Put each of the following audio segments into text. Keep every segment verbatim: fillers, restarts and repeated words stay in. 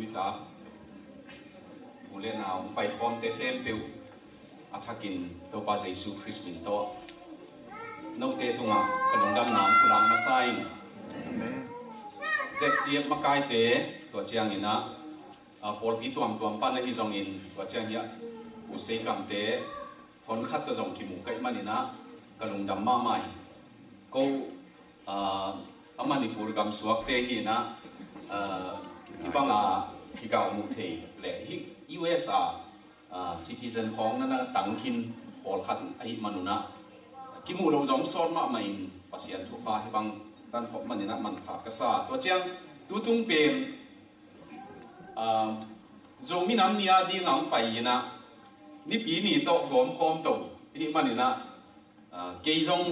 Ita u le nau hong paikhawmte khempeuh a thakin Topa Jesu Khrist min tawh note tungah ka lungdamna hong pulak masa in. Z C F makaite, tua ciangin ah, a, pawlpi tuamtuam pan ahi zongin, tua ciang hiah U Sei Kamte hon khat tawh zong kimu ka hih manin ah ka lungdam mahmah hi. Ko, a, a Manipur gam suakte hi in ah, a, hih banga kigalmuh thei le hih U S a, a, citizen khawng na na tangkhin pawlkhat ahih manun ah kimuh loh zong sawt mahmah in Pasian thupha hih bang tankhop manin ah manpha ka sa. Tua ciang tutung pen, a, Zomi Nam Ni a ding a hong pai in ah Nipi ni tawh gawmkhawm to hih manin ah, a, kei zong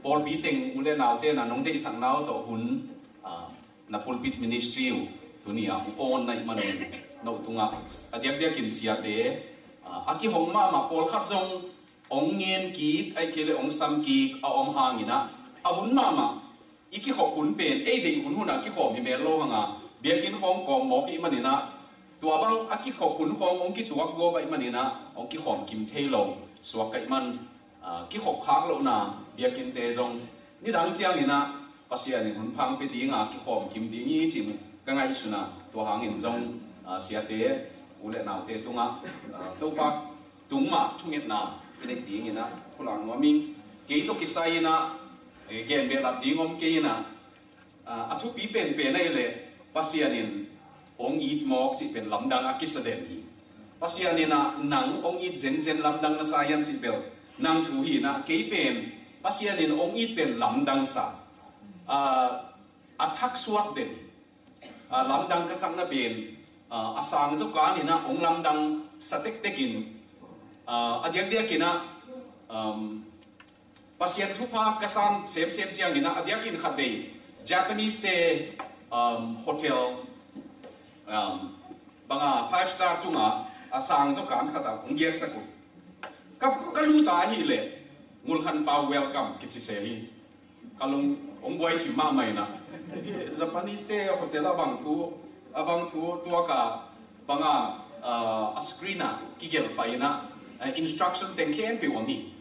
pawlpi teng u le naute na nong deihsak nau tawh hun, a, na pulpit ministry uh tuni ah u awn na hih manun no tungah a diakdiakin siate, a, a kihong mahmah pawlkhat zong hong ngen kik, ahih kei leh hong sam kik a om hangin ah a hun mahmah i kikhop hun pen ei deih hunhun ah kikhawm hi mel lo hang a, biakinn khawng kawm mawk ahih manin ah tua bang a kikhop hun khawng hong kituak gawp ahih manin ah hong kikhawm kim thei lo suak ka hih man, a, kikhop khak lohna biakinnte zong nidang ciangin ah Pasian in hun phang pia ding a kikhawm kim ding hi ci-in ka ngaihsun a, tua hangin zong, a, siate u le naute tungah, a, Topa tung mah thungetna i neih dingin ah pulak nuam ing. Kei tawh kisai in ah, e, gen behlap ding om kei in ah, a, a thupi penpen ahih leh Pasian in hong it mawk cih pen lamdang a kisa den hi. Pasian in ah nang hong it zenzen lamdang na sa hiam cih bel nang thu hi in ah, kei pen Pasian in hong it pen lamdang sa, a, a thaksuak den, a, lamdang ka sakna pen, a, a sang zo kan in ah hong lamdang sa tektek in, a, a diakdiakin ah, um, Pasian thupha ka san semsem ciangin ah a diakin khatvei Japanese te, um, hotel, um, banga five star tungah a sang zo kan khat ah hong giaksak uh. Ka, ka lut a ahih leh Ngulkhan Pau welcome kici se hi. Ka lung hong buai sim mahmah in ah, Japanese te hotel a bang thu, a bang thu tuak a banga, a, a screen ah kigelh pah in ah, a, instruction teng khempeuh om hi.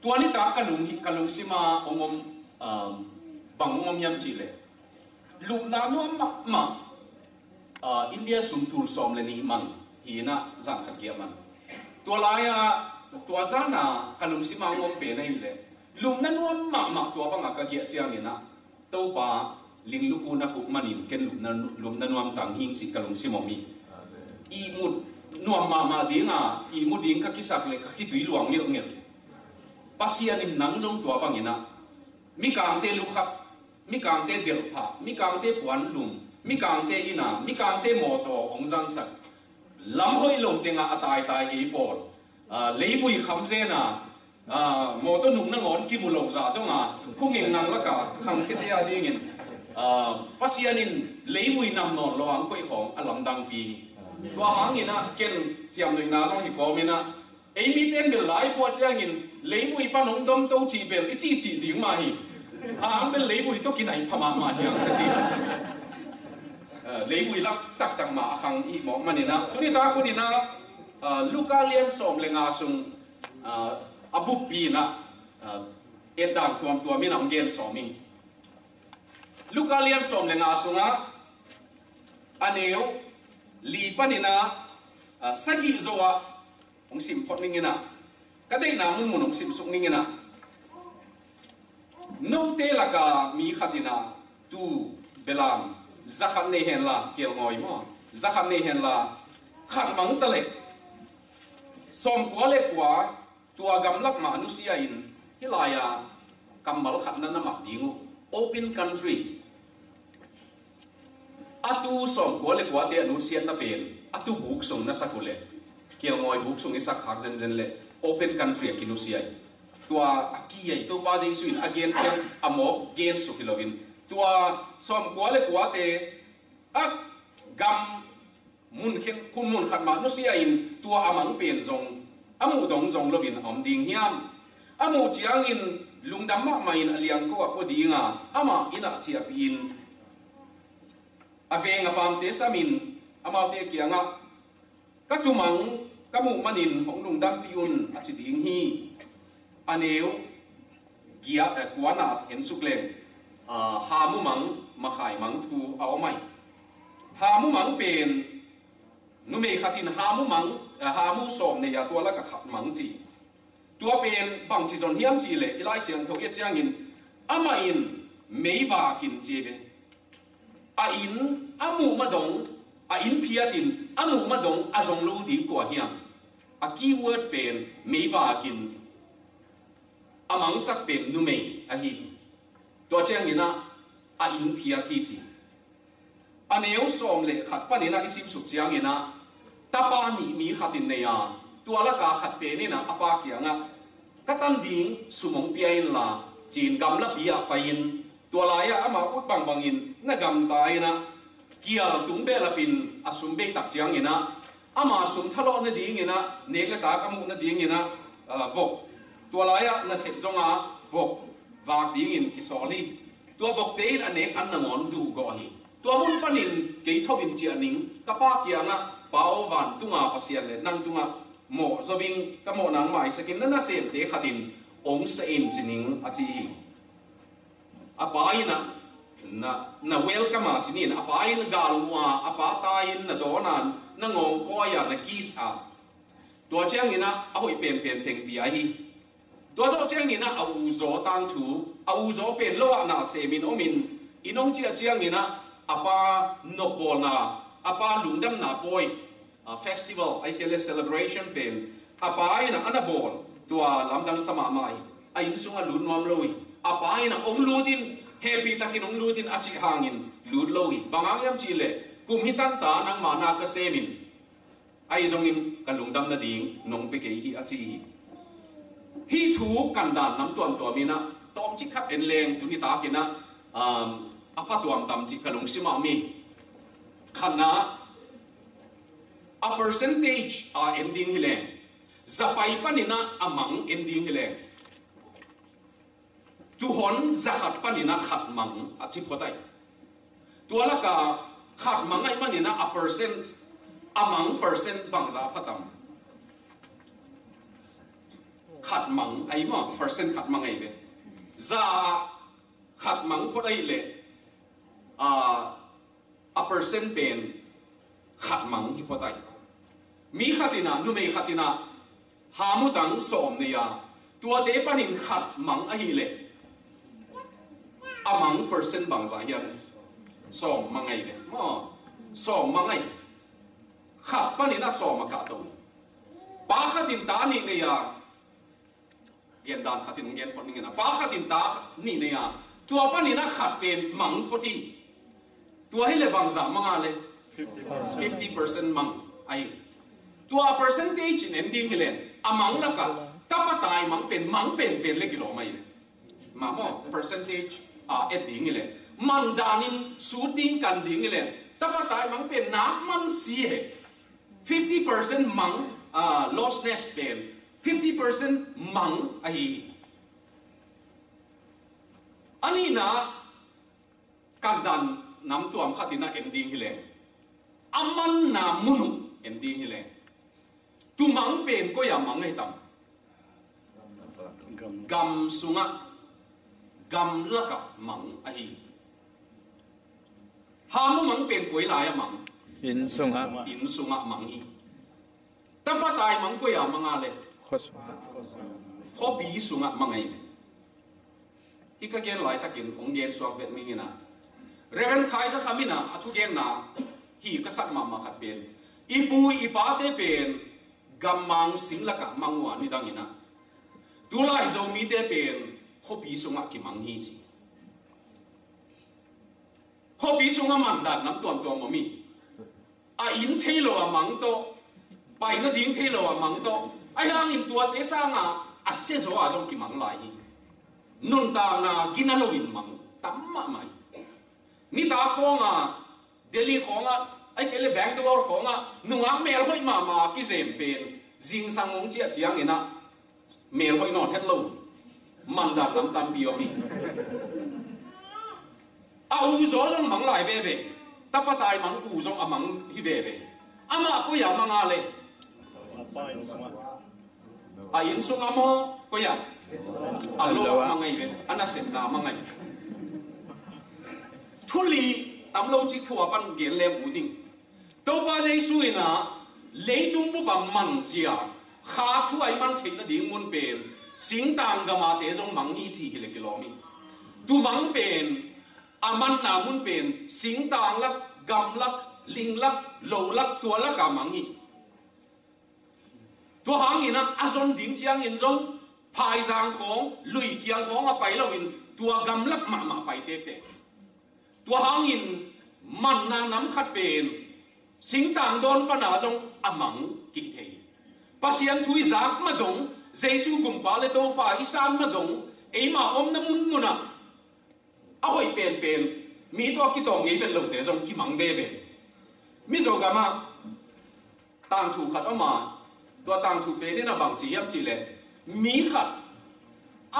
Tua nitak ka lung hi, ka lungsim ah hong om, um, bang hong om hiam cih leh lupna nuam mahmah, a, India sum tul sawm le nih man hi in ah zan khat giah man. Tua lai-ah, tua zan a ka lungsim ah hong om pen ahih leh lupna nuam mahmah tua bangah ka giah ciangin ah Topa, ling lukhu na khuh manin ken lupna, lupna nuam tang hing cih ka lungsim om hi. Ihmut nuam mahmah ding a, ihmu ding ka kisak leh ka khitui luang ngelhngelh. Pasian in nang zong tua bangin ah mikangte lukhak, mikangte delhphah, mikangte puanlum, mikangte inn a, mikangte mawtaw hong zangsak. Lam hoih lo tengah a taitai ei pawl, a, leivui kham zen a, a, mawtaw nung nangawn kimu lo zah dong a, khunging nang lak a khang khete a dingin, a, Pasian in leivui nam nawn lo a hong koih khawng a lamdangpi hi. Tua hangin ah ken ciamnuihna zong hi kawmin ah, ei mite in bel lai phuah ciangin leivui pan hong domto cih bel i cihcih ding mah hi. A hang bel leivui tawh kinai pha mahmah hi hang ka ci. Eh, leivui lak taktak mah a khang i hih mawk manin ah, tuni tak hun in ah, eh, Luka lian sawm le nga sung, eh, a buppi in ah, eh, etdan tuamtuam in ah hong gen sawm ing. Luka lian sawm le nga sungah a neu li panin ah, eh, sagih zo ah hong sim phot ning in ah, ka deihna munmun hong simsuk ning in ah, note laka mi khat in ah tuu belam za khat nei henla, kelngawi maw, za khat nei henla, khat mang ta leh, sawmkua le kua tua gamlak mah nusia in, hih lai-a kammal khat na na mak ding uh, open country. A tuu sawmkua le kuate a nutsiatna pen a tuu buk sung na sak uh leh, kelngawi buk sung i sak khak zenzen leh open country a kinusia hi. Tua a ki-a hi, Topa Jesu in a gen pen a mawk gen suk hi loin, tua sawmkua le kuate a gam mun khen, khun mun khat mah nusia in tua a mang pen zong a muh dong zong loin a om ding hiam? A muh ciangin lungdam mahmah in a liangko ah pua ding a, amah inn ah ciahpih in, a veng a pamte samin amaute kiangah, "Ka tumang ka muh manin hong lungdampih un," a ci ding hi. A neu giat, eh, kuana en suk leng, ah, Hamumang, Makhaimang thu a om ai. Hamumang pen numei khat in Hamumang, eh, Hamu sawm nei a, tua laka khat mang ci. Tua pen bangci zon hiam cihleh, i Lai Siangtho i et ciangin, amah in meivakin ci ve. A inn a muh madong, a inn phiatin a muh madong a zong lo ding kua hiam? A keyword pen meivakin, a mangsak pen numei ahi hi. Tua cianginah a inn phiat hi ci. A neu sawm le khat paninah i simsuk cianginah, tapa nih mi khatin nei a, tua laka khat peninah a pa kiangah, "Ka tan ding sum hong pia inla," ci-in gamlapi-ah pai-in, tua lai-ah ama ut bangbangin na gamta inah, kial tung behlapin a sum beitak cianginah, ama sum thalawh nadinginah, nek le tak a muh nadinginah, ah, vok, tua lai-ah nasep zonga vok vak dingin kisawl hi. Tua vokte in a nek an nangawn duhgawh hi. Tua hun panin kei tho in ciah ning, ka pa kiangah, "Pa aw, vantunga Pasian le nang tungah mawh zo ing, ka mawhna hong maisak in, na nasemte khatin hong seh in," ci ning, a ci hi. A pa inah na, na welcome a ci ni in, a pa in galmuh a, a pa tai-in na dawn a, na ngawngkawi a, na kiss a. Tua cianginah a hoih penpen teng pia hi. Tua zawh cianginah a uzaw tangthu, a uzaw pen lo-ah na semin omin, inn hong ciah cianginah a pa nopbawlna, a pa lungdamna pawi, a festival, ahih kei leh celebration pen a pa inah a na bawl, tua lamdang sa mahmah hi. A inn sungah lut nuam lo hi. A pa inah hong lut in, hehpihtakin hong lut in a cih hangin lut lo hi. Bang hang hiam cihleh, "Kum hi tanta nangma na ka semin, ahi zongin ka lungdam nading nong pia kei hi," a ci hi. Hih thu kandan nam tuamtuam inah tawmcik khat en leng, tuni takinah, um, a pha tuamtuam cih ka lungsim ah om hi. Khatna, a percentage a en ding hileng, za pai paninah a mang en ding hileng, tuhon za khat paninah khat mang a ci phot ai. Tua laka khat mang ai maninah a percent, a mang percent bangza pha tam? Khat mang ai maw, percent khat mang ai ve. Za khat mang phot ai leh, a, a percent pen khat mang hi phot ai. Mi khatinah, numei khatinah, Hamutang sawm nei a, tuate panin khat mang ahileh, a mang percent bangza hiam? Sawm mang ai ve maw. Sawm mang ai. Khat panin a sawm a kahto. Pa khatin ta nih nei a, gendan khatin hong gen phot ning a, pa khatin ta nih nei a, tua panin a khat pen mang phot hi. Tua hileh bangza mang a leh? Fifty percent mang ahi. Tua percentage in en ding hileh, a mang lakah tapa taimang pen mang penpen leh kilawm ahi leh, mah maw, percentage a et ding hileh, man danin sut ding, kan ding hileh, tapa taimang pen nak man si he. Fifty percent mang, ah, lostness pen fifty percent mang ahi. A nihna, kandan namtuam khatin a en ding hileh, a manna mun uh en ding hileh, tumang pen koi-a mang ahi tam? Gam sungah, gam lakah mang ahi. Hamu mang pen koi lai-ah mang? Inn sungah. Inn sungah mang hi. Tapa taimang koi-a mang a leh? Khua sungah. Khuapi sungah mang ahi. Hih ka gen laitakin hong gen suak vet ning in a, Reverend Khai Za Kham in a, a thugenna hi ka sak mahmah khat pen, i pu i pate pen gammang sing lakah mang uh a, nidang in a, tulai Zomite pen khuapi sungah kimang hi ci. Khuapi sungah mandan namtuamtuam om hi. A inn thei lo a mang tawh, pai nading thei lo a mang tawh, ahi hangin tuate sangah a siazaw a zong kimang lai hi. Nuntakna gina loin mang tam mahmah hi. Nitak khawngah, Delhi khawngah, ahih kei leh Bangalore khawngah nungak melhoih mahmah a kizem pen zingsang hong ciah ciangin a, melhoih nawn het lo, mandan lam tampi om hi. A uzaw zong mang lai veve. Tapa tai mang u zong a mang hi veve. Amah koi a mang a le? A inn sungah maw, koi a? A lo ah mang ahi ve. A nasepna mang ahi. Thu li tam lo cik thu a pan gen lem u ding. Topa Jesu in ah leitung bup a manzia, kha thu a i man theih nading mun pen singtang gam a te zong mang hi ci hi le kilawm hi. Tua mang pen, a manna mun pen singtang lak, gam lak, ling lak, lo lak, tua lak a mang hi. Tua hangin ah a zon ding ciangin zong phaizang khawng, lui kiang khawng a pai loin tua gamlak mahmah pai tektek. Tua hangin manna nam khat pen singtang dawn pana zong a mang kik thei. Pasian thu i zak madong, Jesu gumpa le Topa i san madong, eima omna munmunah a hoih penpen, mi tawh a kitawng ngei vet lote zong kimang veve. Mizo gamah tangthu khat om a, tua tangthu pen in a bang ci hiam cih leh, mi khat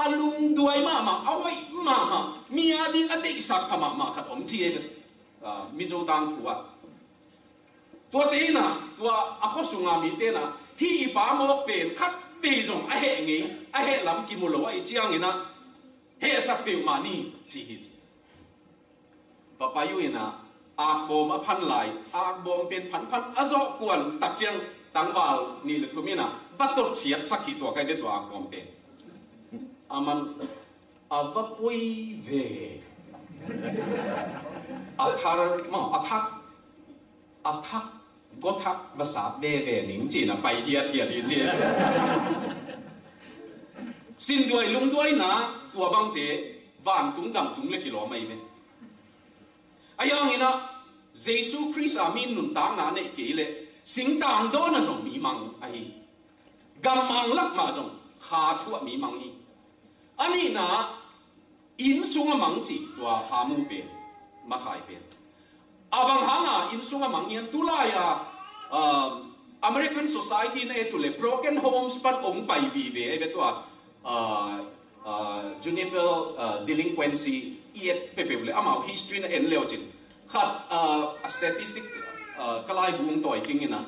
a lungduai mahmah, a hoih mahmah, mi a ding a deihsak pha mahmah khat om ci e. Ah, Mizo tangthu ah. Tuate in ah, tua a khua sunga mite in ah, hih i pa mawk pen khat vei zong a heh ngei, a heh lam kimu lo ahih ciangin ah, hehsak peuhmah ni, ci hi ci. Papayu in ah, akbawm a phan lai, akbawm pen phanphan a zawh kuan tak ciang tangval nih le thum in ah, va tot siatsak hi tua kai ve tua akbawm pen. A man, a va poi ve. A thar, maw, a thak, a thak, gawthak va sat veve ning ci-in a pai hiathiat hi ci. Sinduai lungduaina tua bangte vantung damtung le kilawm ahi ve. Ahi hangin ah Jesu Khrist a mi nuntakna neih kei leh singtang dawn a zong mi mang ahi. Gammang lak mah zong kha thu ah mi mang hi. A nihna, inn sungah mang ci tua hamu pen, makhai pen. A bang hanga inn sungah mang hiam, tulai a, um, American society na et uh leh broken homes pan ong pai vive ahi ve tua, uh, uh, juvenile, uh, delinquency i et peuhpeuh leh amau history na en le uh cin. Khat, uh, a statistic, uh, ka laibu ong tawi keng in ah,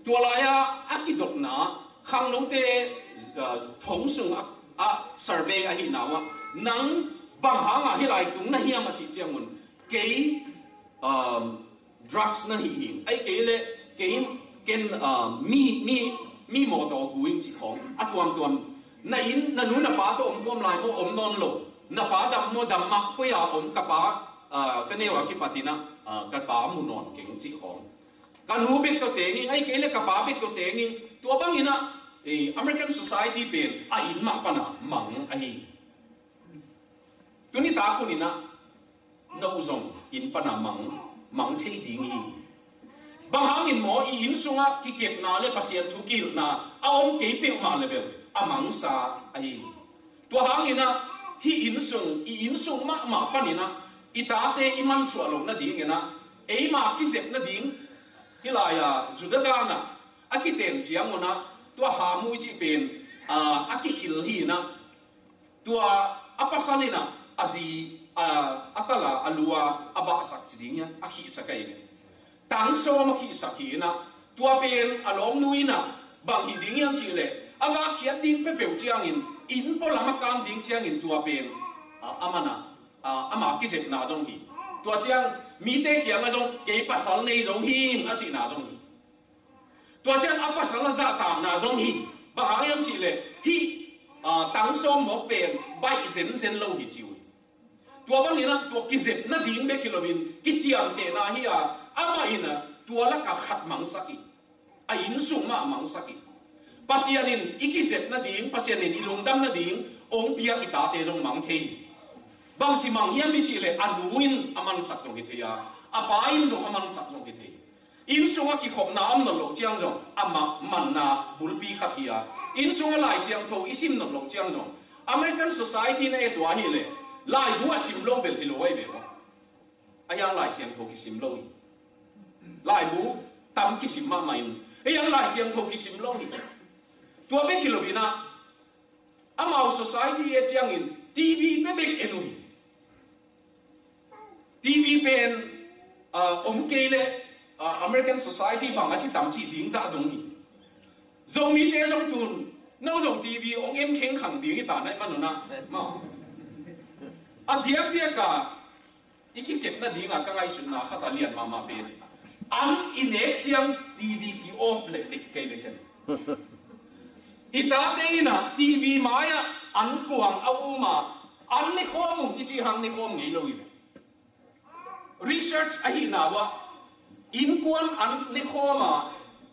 tua lai-a a kidotna khangnote, uh, thong sung a, a survey ahihna uh ah, nang bang hanga hih lai tung na hiam a cih ciangun, kei, um, drugs na hih hi, ahih kei leh kei, ken, um, mi, mi, mi mawtaw gu ing cih khawng a tuamtuam. Na inn, na nu na pa tawh om khawm lai maw, om nawn lo. Na pa dam maw, dam mah, koi a om ka pa, uh, ka neu a kipat in ah, uh, ka pa mu nawn keng cih khawng. Ka nu bek tawh teng ing, ahih kei leh ka pa bek tawh teng ing, tua bangin ah, eh, American society pen a inn mah pana mang ahi. Tuni tak hun in ah, no zong inn pana mang, mang thei ding hi. Bang hangin maw, i inn sungah kikepna le Pasian thu kihilhna a om kei peuhmah le bel a mangsa ahi. Tua hangin ah, hih inn sung, i inn sung mahmah panin ah, i tate i mansuah loh nadingin ah, eima kizep nading, hih lai-a Judah dan ah a kiten ciangun ah, tua hamu i cih pen, ah, a kikhil hi in ah, tua a pasal in ah, a zi, ah, a tal a, a lu a, a bahsak ci ding hiam, a khihsak ahi ve. Tang sawm a khihsak hi in ah, tua pen a lawmnu in ah, bang hi ding hiam cih leh, a vak khiat ding peuhpeuh ciangin, inn pualam a kan ding ciangin tua pen, a, a man a, a, ama kizepna zong hi. Tua ciang, mite kiangah zong, kei pasal nei zo hi ing a cihna zong hi. Tua ciang a pasal a zahtakna zong hi. Bang hang hiam cih leh, hih, a, tang sawm mawk pen, baih zenzen lo hi ci uh hi. Tua bangin ah, tua kizep nading bek hi loin, kiciamtehna hi a, amah in ah, tua lakah khat mangsak hi. A inn sung mah mangsak hi. Pasian in i kizep nading, Pasian in i lungdam nading, ong piak i tate zong mang thei hi. Bangci mang hiam i cih leh, a nu in a mansak zong hi thei a, a pa in zong a mansak zong hi thei. Inn sungah kikhopna om nawn loh ciang zong, amah manna bulpi khat hi a. Inn sungah Lai Siangtho i sim nawn loh ciang zong, American society na et uh ahih leh, laibu a sim lo bel hi lo ahi ve maw. A hiang Lai Siangtho kisim lo hi. Laibu tam kisim mahmah in, a hiang Lai Siangtho kisim lo hi. Tua bek hi loin ah, amau society et ciangin T V bebek en uh hi. T V pen ah, om kei leh, ah, American society bang a ci tam cih ding zah dong hi. Zomite zong tun no zong T V ong em khengkhang ding hi ta na i manun ah maw. A diakdiak a i kikep nading a ka ngaihsutna khat a lian mahmah pen, an i nek ciang T V ki-off leh dik kei ve ken. I tate in ah T V mai-ah an kuang a um a, an ne khawm ung i cih hang ne khawm ngei lo hi ve. Research ahihna uah, innkuan an ne khawm a,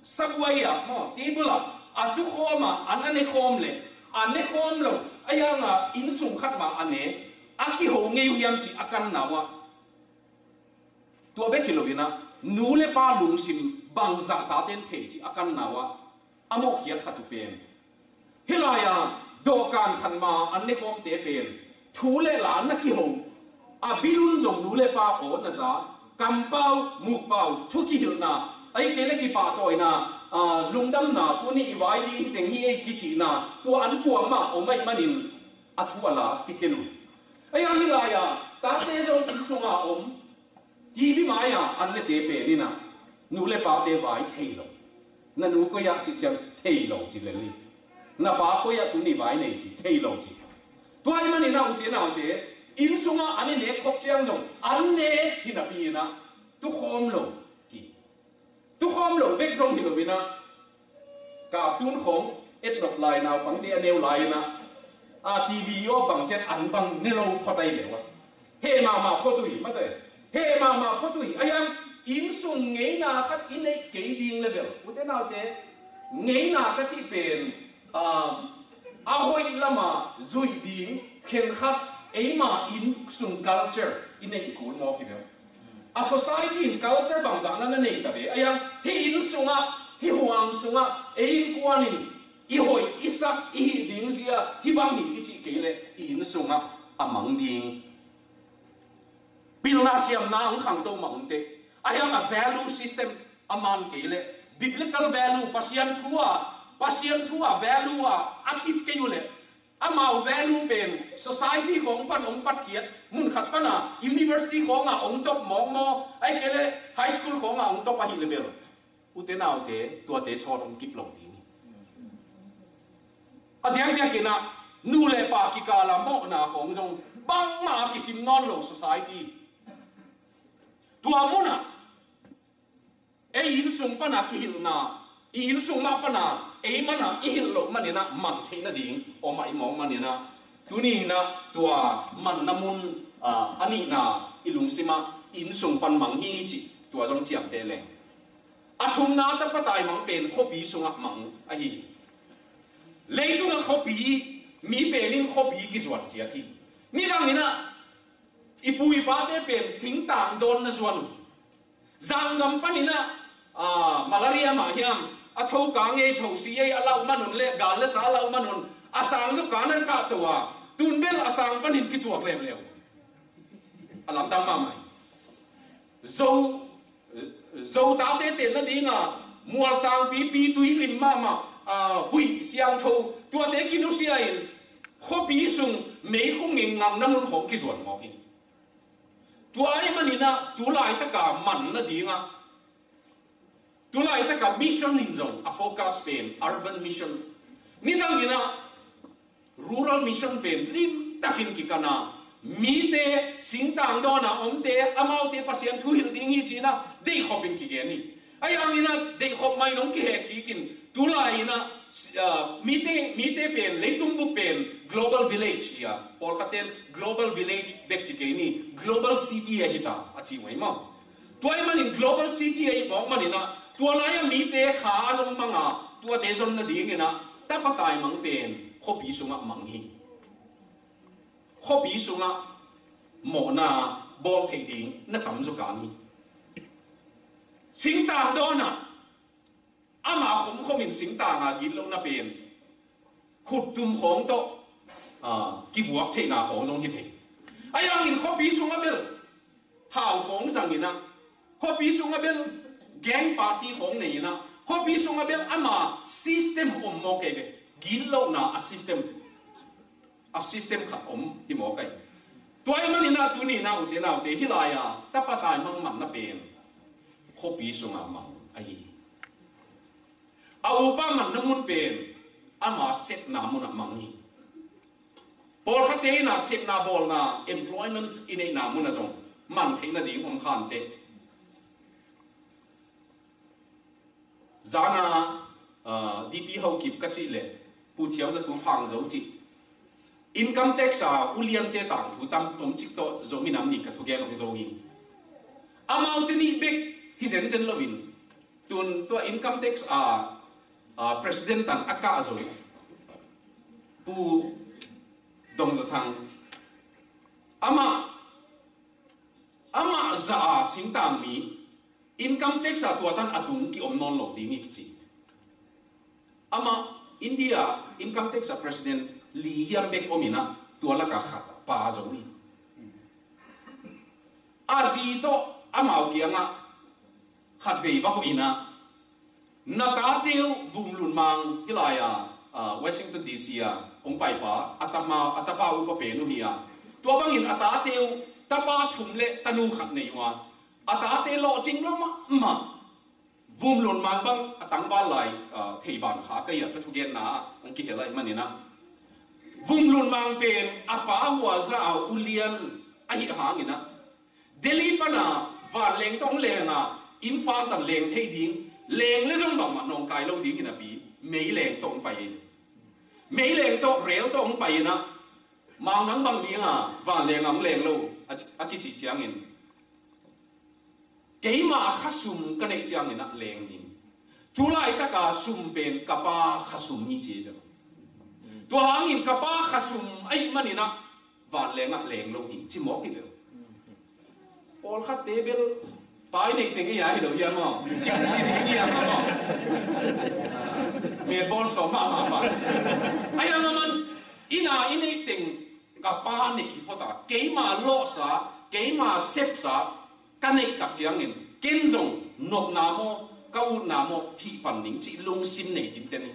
sabuai ah maw, table ah a tu khawm a, an a ne khawm leh a ne khawm lo, a hiang a innsung khat mah a ne a kiho ngei uh hiam cih a kanna uah, tua bek hi lo in ah nu le pa lungsim bangzah taten thei cih a kanna uah a mawhkhiat khat uh pen, hih lai-a dawhkan khat ma an ne khawmte pen thu le la na kiho a, bilun zong nu le pa aw na za, kampau, mukpau, thu kihilhna, ahih kei leh kipahtawina, ah, lungdamna, tuni i vai ding hi teng hi ei kicihna, tua an kuang mah om ahih manin a thu a la kikhen uh. A hiang hih lai-a tate zong inn sunga om, T V mai-a an nete pen in ah nu le pate vai thei lo. Na nu koi ah cih ciang thei lo ci lel hi. Na pa koi ah tuni vai nei ci thei lo ci. Tua ahih manin ah ute naute, inn sungah an i nek khop ciang zong an ne hi napi in ah tu khawm lo ki. Tu khawm lo bek zong hi lo in ah, cartoon khawng et nop lai, naupangte a neu lai in ah, a T V aw bang ciat an bang ne lo phot ai leu a. Heh mahmah phot uh hi, mate. Heh mahmah phot uh hi. A hiang, inn sung ngeina khat i neih kei ding le bel, ute naute, ngeina ka cih pen, ah, a hoih lama zuih ding khenkhat eima inn sung culture i neih kul mawk hi bel. A society in culture bangzah na na nei ta ve. A hiang, hih inn sungah, hih huang sungah ei innkuan in i hoih, i sak, i hih ding zia hih bang hi i cih kei leh i inn sungah a mang ding. Pilna siamna ang khangto mah om teh. A hiang a value system a man kei leh biblical value, Pasian thu a, Pasian thu a value a a kip kei uh leh, amau value pen society khawng pan ong patkhiat, mun khat pana university khawngah ong top mawk maw, ahih kei leh high school khawngah ong top ahih leh bel, ute naute, tuate sawt ong kip lo ding hi. A diakdiak in ah nu le pa kikala mawhna khawng zong bangmah a kisim nawn lo society. Tua munah ei inn sung pana kihilhna, i inn sung mah pana ei mana i hilh loh manin ah man theih nading om ahi mawk manin ah, tuni in ah tua manna mun, ah, a nihna i lungsimah inn sung pan mang hi cih tua zong ciamteh leng. A thumna tapa taimang pen khuapi sungah mang ahi hi. Leitungah khuapi, mi pen in khuapi kizuan ciat hi. Nidang in ah i pu i pate pen singtang dawn na zuan uh. Zanggam panin ah, ah, malaria mah hiam, a tho kang ei, tho si ei, a lauh manun le gal le sa a lauh manun a sang zong ka nan kah to a, tun bel a sang panin kituak leuleu. A lamdang mahmah hi. Zo, Zo tate tenna dinga mual sangpipi, tui lim mahmah, ah, huih siangtho, tuate kinusia in khuapi sung meikhu ngingngam na mun khawng kizuan mawk hi. Tua ahih manin ah tu laitaka man nadingah, tu laitaka mission in zong a focus pen urban mission. Nidang in ah rural mission pen limtakin kikan a, mite singtang dawnah omte, amaute Pasian thu hilh ding hi ci-in ah deihkhop in kigen hi. Ahi hangin ah deihkhop mah in hong kihek kik in, tulai in ah, ah, mite, mite pen, leitung bup pen global village hi a, pawlkhat ten global village bek ci kei ni, global city ahi ta a ci uh ahi maw. Tua ahih manin global city ahi mawk manin ah, tua lai-ah mite kha a zong mang a, tuate zon nadingin ah tapa taimang pen khuapi sungah mang hi. Khuapi sungah mawhna bawl theih ding na tamzaw kan hi. Singtang dawnah ama khomkhom in singtang a gitlohna pen khuttum khawng tawh, ah, kibuak theihna khawng zong hi thei. Ahi hangin khuapi sungah bel hau khawng zang in ah, khuapi sungah bel gang party khawng nei in ah, khuapi sungah bel ama system om mawk ei ve. Gitlohna a system, a system khat om hi mawk ei. Tua ahih manin ah tuni in ah ute naute, hih lai-a tapa taimang manna pen khuapi sungah mang ahi hi. A upa manna mun pen ama sepna munah mang hi. Pawlkhatte in ah sepna bawlna, employment i neihna munah zong mang theih nading om kha inteh. Zana, ah, D P Haokip ka cih leh, Pu Thiam Za Khup Phang Zo cih, income tax a uliante tangthu tam tomcik tawh Zomi Nam Ni ka thugen hong zo hi. Amaute nih bek hi zenzen loin, tun tua income tax a, ah, president tan a kah zo, Pu Dong Za Thang, amah, amah zah a singtang mi, income tax a tua tan a tung ki-om nawn lo ding hi kici. Amah India income tax a president li hiam bek om in ah, tua lakah khat a pa zo hi. A zi tawh amau kiangah khatvei va hawh in ah, na tate uh Vumlunmang hih lai-a, ah, Washington D C a hong paipa, a tapa, a tapa upa pen uh hi a. Tua bangin a tate uh tapa thum le tanu khat nei uh a, a tate lawhcing lo mahmah. Vumlunmang bang a tangval lai, ah, theiban kha ka hi a, ka thugenna ah hong kihel ahih manin ah, Vumlunmang pen a pa hua zah a ulian ahih hangin ah, Delhi pana vanleng tawh hong leng a, Imphal tan leng thei ding, leng le zong bangmah nawngkai lo dingin a pi, meileng tawh hong pai hi. Meileng tawh, rel tawh hong pai in ah, Mangkang bang dinga vanleng a hong leng lo, a, a kici ciangin, keima khasum ka neih ciangin ah leng ning. Tulaitaka sum pen ka pa khasum hi ci hi. Tua hangin ka pa khasum ahih manin ah vanleng ah leng lo hi, ci mawk hi lo. Pawlkhatte bel pa i neih teng ei a hi lo hiam aw? Ci, ci ding hiam aw? Metbawl sawm mahmah pa. Ahi hang a man, inn a i neih teng ka pa neih hi phot a, keima lawhsa, keima sepsa ka neih tak ciangin, ken zong nopna maw, ka utna maw hih pan ning cih lungsim nei tinten hi.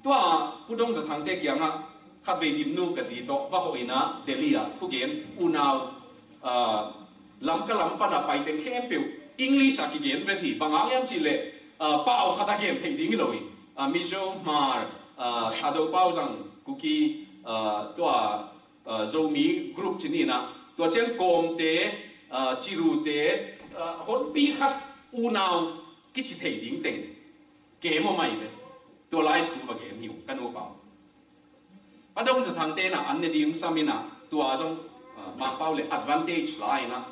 Tua Pu Dong Za Thangte kiangah khatvei Dimnu ka zi tawh va hawh in ah, Delhi ah thugen, unau, ah, Lamka lam pana paite khempeuh English a kigen vet hi. Bang hang hiam cih leh, ah, pau khat a gen theih ding hi lo hi. Ah, Mizo, Hmar, ah, Thadou, Pauzang, Kuki, ah, tua, ah, Zomi group ci ni in ah, tua ciang Kawmte, ah, Chirute, ah, honpi khat unau kici thei ding teng kem om ahi ve. Tua lai thu va gen hi ung, ka nupa. Pa Dong Za Thangte in ah an ne ding sam in ah, tua zong, ah, Mangpau le advantage la in ah,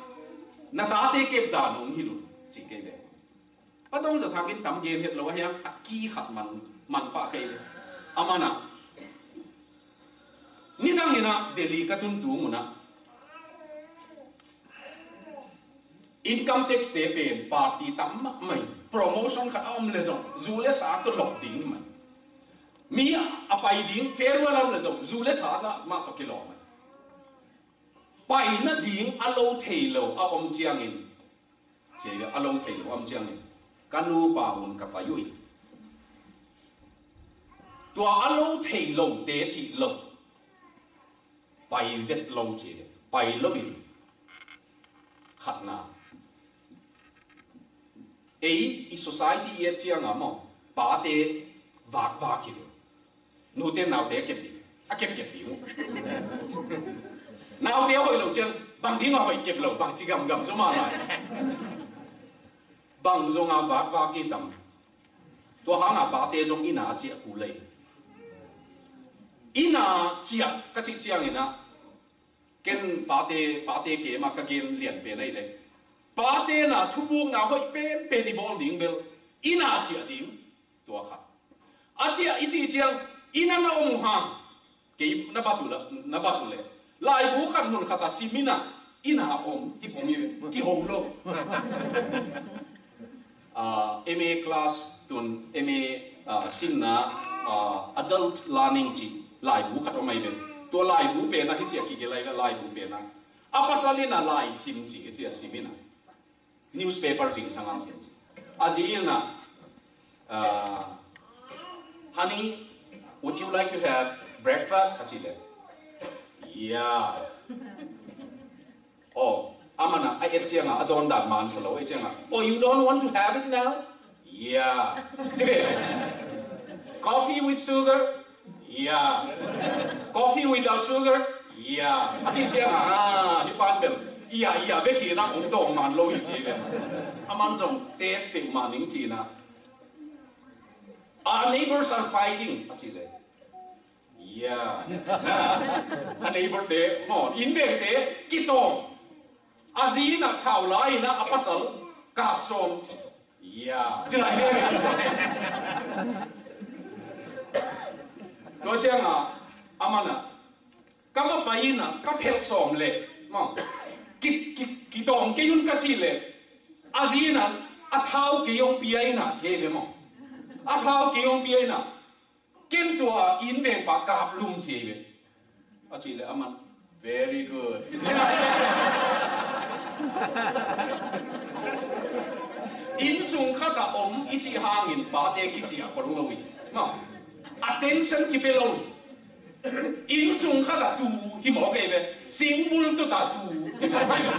na tate kep dan hong hi lo, ci kei ve. Pa Dong Za Thang in tam gen het lo ahi hang, a ki khat man, man pah kei ve. A man ah, nidang in ah Delhi ka tun tung un ah, income tax te pen party tam mahmah hi. Promotion khat a om le zong, zu le sa tawh lawp ding mah. Mi a pai ding, farewell a om le zong, zu le sa mah tawh kilawm mah. Pai nading a lo thei lo a om ciangin, ci a, a lo thei lo a om ciangin, ka nupa un ka pai uh hi. Tua a lo thei lote cih lo, pai vet lo ci, pai lo in, khatna. Ei i society i et ciang a maw, pate vakvak hi lo. Nute naute kep ding, a kepkep ding uh. Naute a hoih lo ciang, bang ding a hoih kep lo, bangci gamgam zaw mah lai. Bang zong a vakvak hi tam. Tua hang a pate zong inn a ciah kul lei. Inn a ciah ka cih ciangin ah, ken pate, pate kem a ka gen lian pen ahih leh, pate na thupukna hoih penpen i bawl ding bel, inn a ciah ding, tua khat. A ciah i cih ciang, inn a na om uh hang, kei na bat uh leh, na bat uh leh, laibu khat mun khat a sim in ah, inn a om, hi pong hi ve, kiho lo. Ah, M A class tun, M A, ah, sinna, ah, adult learning cih laibu khat om ahi ve. Tua laibu pen ah hi ci a kigelh ahi ve, laibu pen ah. A pasal in ah lai sim ci, hi ci a sim in ah. Newspaper zingsang a sim ci. A zi in ah, ah, "Honey, would you like to have breakfast?" a cih leh, "Yeah." Oh, a man a, a et ciang a, a dawn dan man sa lo, et ciang a, "Oh, you don't want to have it now?" "Yeah." Coffee with sugar? "Yeah." "Coffee without sugar?" "Yeah." A cih ciang a, ah, hih pan bel, "Yeah, yeah," bek hi na, hong dawng man lo hi ci ve. A man zong taste peuhmah ning ci na. "Our neighbors are fighting," a ci le. "Yeah." A neighbor te, maw, inn veng te kitawng. A zi in a thau la in a, a pasal kap sawm. "Yeah." Ci lai ve. Tua ciang a, a man a, "Ka va pai in a, ka phelh sawm leh, maw, ki, ki, kitawng kei un," ka cih leh, a zi in a, "A thau kei hong pia in a," ci ve maw. "A thau kei hong pia in a, ken tua inn vengpa kap lum," ci ve. A cih leh a man, "Very good." Inn sung khat ah om i cih hangin pate kiciah khol lo hi. Maw, attention kipia lo hi. Inn sung khat ah tu hi mawk ei ve. Singbul tut ah tu hi mawk ei ve.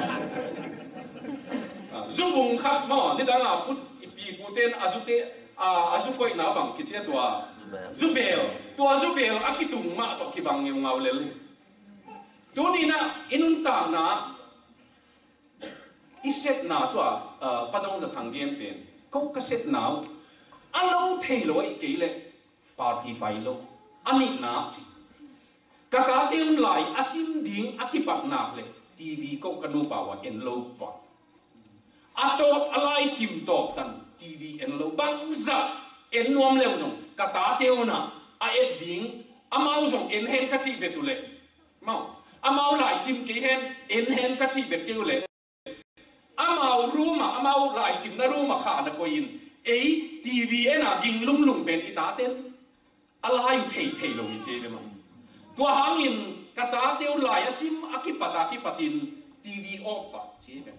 Ah, zubung khat maw, nidang a pu, i pi pu ten a zute, a, a zu koihna bang kici a, tua zubel. Zubel. Tua zubel a kitung mah tawh kibang ngeungau lel hi. Tuni in a, i nuntakna, i sepna tua, ah, Pa Dong Za Thang gen pen, ko ka sepna uh, a lo thei lo ahih kei leh party pai lo. A nihna ci, ka tate un lai a sim ding a kipat nak leh T V ko ka nupa uh a en lo pah. A tawp, a laisim tawp tan T V en lo. Bangzah en nuam leu zong ka tate un a, a et ding, amau zong en hen ka cih vet uh leh, maw, amau laisim kei hen, en hen ka cih vet kei uh leh, amau room ah, amau laisimna room ah khah na koih in, ei T V en a ging lunglung pen i taten a lai uh thei thei lo hi ci ve maw. Tua hangin ka tate uh lai a sim a kipat a kipat in T V awk pah ci ve.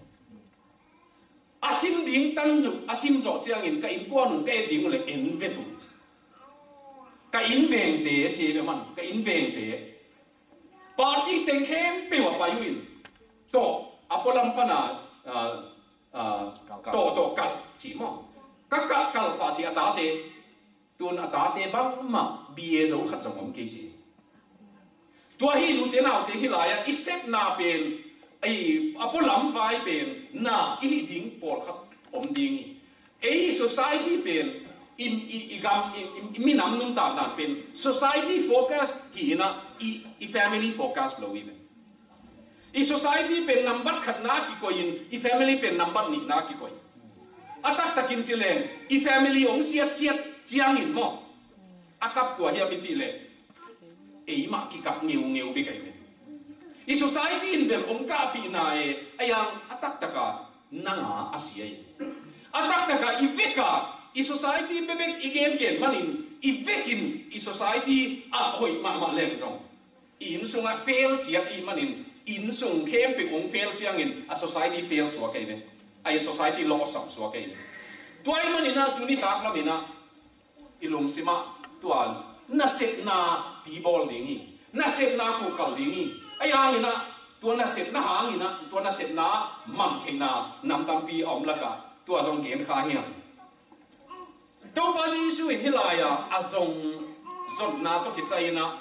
A sim ding tan zong a sim zawh ciangin ka innkuan un ka et ding uh leh en vet uh. Ka inn vengte ci ve maw, ka inn vengte. Party teng khempeuh ah pai uh in, tawh, a pualam pan a, ah, ah, tawh, tawh kalh ci maw. Ka kalh, kalh pah ci a tate. Tun a tate bangmah B A zo khat zong om kei ci. Tua hi, nute naute, hih lai-ah i sepna pen, ei, a pualam vai pen na i hih ding pawlkhat om ding hi. Ei society pen, i, i, i gam, i, i, i minam nuntakna pen society focus hi in a, i, i family focus lo hi pen. I society pen nambat khatna kikoih in, i family pen nambat nihna kikoih. A taktakin ci leng, i family hong siat ciat ciangin maw, a kap kua hiam i cih leh, eimah kikap ngeungeu bek ahi ve. I society in bel hong kahpihna e, a yang a taktaka nang a a sia hi. A taktaka i veka, i society bekbek i gengen manin, i vekin i society a hoih mahmah leng zong, i inn sungah fail ciat i hih manin, inn sung khempeuh hong fail ciangin a society fail suak ahi ve. A, i society lawhsam suak ahi ve. Tua ahih manin ah tuni taklam in ah i lungsim ah tua nasepna pi bawl ding hi. Nasepna kuhkal ding hi. Ahi hangin ah tua nasepna hangin ah tua nasepna mang theihna nam tampi a om lakah tua zong gen kha hiam? Topa Jesu in hih lai-a a zong zonna tawh kisai in ah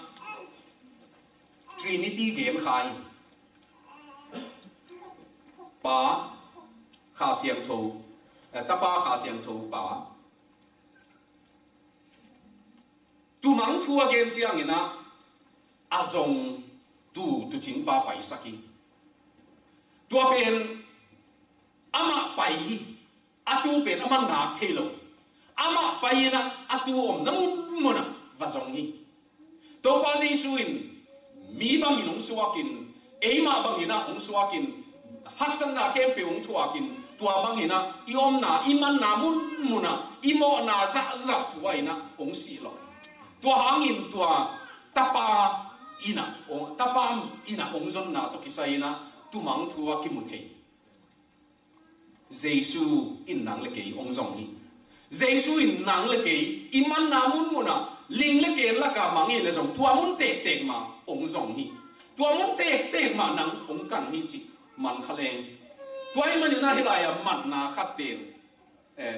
Trinity gen kha hi. Pa, Kha Siangtho, eh, Tapa, Kha Siangtho, Pa. Tumang thu a gen ciangin ah a zong tu, tuucing pa paisak hi. Tua pen amah pai hi. A tu pen amah ngak thei lo. Amah pai in ah a tu omna munmun ah va zong hi. Topa Jesu in mi bangin hong suakin, eimah bangin ah hong suakin, haksatna khempeuh hong thuakin, tua bangin ah i omna, i manna munmun ah, i mawhna zahzah tua in ah hong sih lo. Tua hangin tua Tapa in ah, Tapa in ah hong zonna tawh kisai in ah Tumang thu ah kimu thei. Jesu in nang le kei hong zong hi. Jesu in nang le kei i manna munmun ah ling le ken lakah mang hi le zong tua mun tektek mah hong zong hi. Tua mun tektek mah nang hong kang hi ci. man kha leng. Tua ahih manin ah hih lai-ah manna khat pen, eh,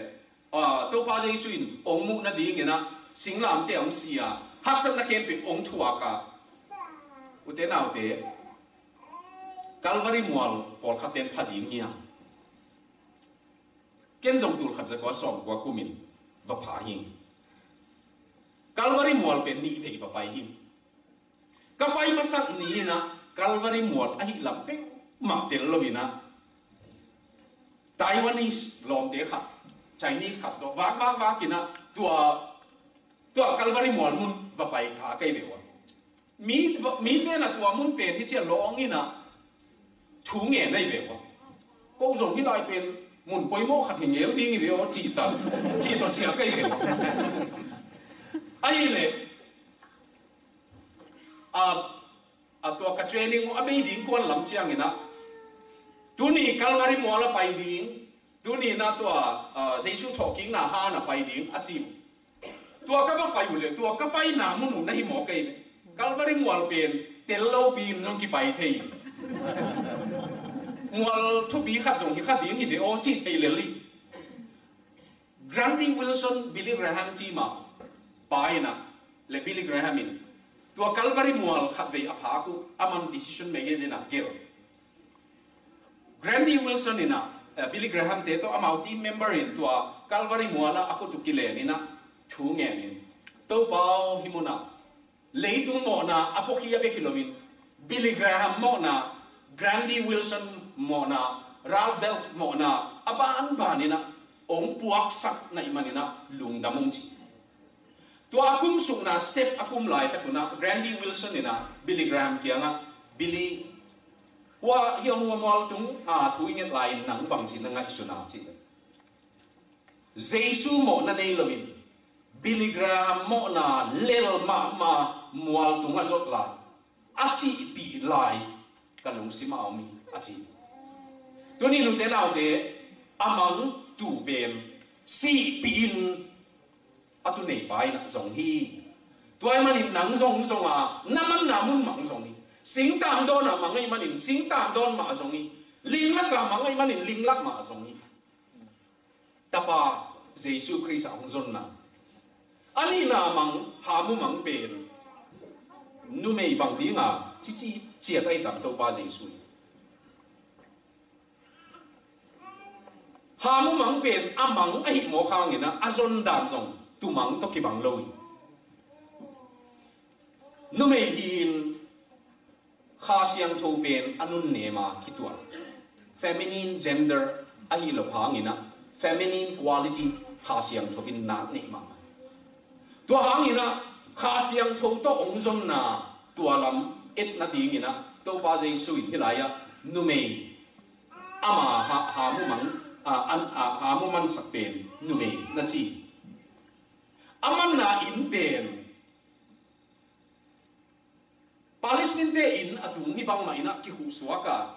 ah, Topa Jesu in hong muh nadingin ah singlamteh ah hong si a, haksatna khempeuh hong thuak a, ute naute, Calvary mual pawlkhat ten pha ding hi a. Ken zong tul khat za kua sawm kua kumin va pha hi. Calvary mual pen nih vei va pai hi. Ka pai masak ni-in ah Calvary mual ahih lam peuhmah tel lo-in ah, Taiwanese lawmte khat, Chinese khat tawh vak vak vak in ah tua, tua Calvary mual mun va pai kha kei ve ua. Mi, mi ten ah tua mun pen hi ci-a lawng in ah thu ngen ahi ve ua. Ko zong hih lai pen mun poimawh khat hi ngel ding hi ve aw, cih ta, cih tawh ciah ka hi ve ua. Ahih leh, a, a tua ka training a bei ding kuan lam ciangin ah, tuni Calvary mual a pai ding, tuni na tua, a, Jesu thawhkikna han a pai ding a ci uh. Tua ka va pai uh leh, tua ka paina mun uh na hi mawk ei ve. Calvary mual pen tel lopi in zong kipai thei. Mual thupi khat zong hi kha ding hi ve aw, cih thei lel hi. Grundy Wilson, Billy Graham team a pa in ah, le Billy Graham in tua Calvary mual khat vei a phak uh, a man Decision magazine ah gelh. Grundy Wilson in ah, eh, Billy Graham te tawh amau team member in tua Calvary mual ah a khut uh kilen in ah thu ngen in, Topa aw, hih mun ah leitung mawhna a pawkhia bek hi loin, Billy Graham mawhna, Grundy Wilson mawhna, Ralph Bell mawhna a banban in ah hong puaksak na hih manin ah lungdam ung, ci. Tua a kum sukna step a kum laitak un ah Grundy Wilson in ah Billy Graham kiangah, Billy, hua hih hong hua mual tung a thu i nget lai-in nang bangci na ngaihsun a, ci. Jesu mawhna nei loin Billy Graham mawhna lel mahmah mual tung a zot lai, a sihpih lai ka lungsim ah a om hi, a ci. Tuni nute naute, a mangtu pen sihpih in a tu neipa in ah zong hi. Tua ahih manin nang zong zong a, na manna mun mah zong hi. Singtang dawn ah mang ahih manin singtang dawn mah zong hi. Linglak ah mang ahih manin linglak mah zong hi. Tapa Jesu Khrist a hong zonna. A nihna mang, Hamu mang pen numei bang dinga cici ciat ahi tam Topa Jesu hi. Hamu mang pen a mang ahih mawk hangin ah a zon dan zong tumang tawh kibang lo hi. Numei hi-in Kha Siangtho pen a nunnem a kituah. Feminine gender ahi lo hangin ah, feminine quality Kha Siangtho in nak nei mahmah. Tua hangin ah Kha Siangtho tawh hong zonna tua lam et nadingin ah Topa Jesu in hih lai-ah numei ama ha, Hamu mang, a, an, a, Hamu mansak pen numei na ci. A manna inn pen Palestine-te inn a tung hi bangmah in ah kikhuhsuak a,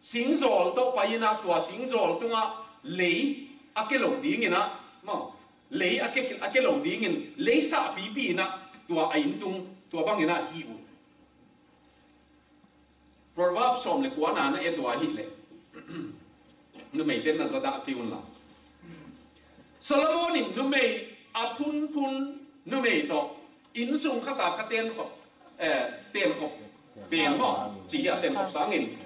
singzawl tawh pai in ah tua singzawl tungah lei a ke lo dingin ah, maw, lei a ke, a ke lo dingin lei sahpipi in ah tua a inn tung, tua bangin ah hih uh. Proverbs sawm le kuana na et uh ahih leh, numeite na zadah kei un la. Solomon in numei a phunphun numei tawh inn sung khat ah ka tenkhop, eh, tenkhop pen maw, ci hi a, tenkhop sangin.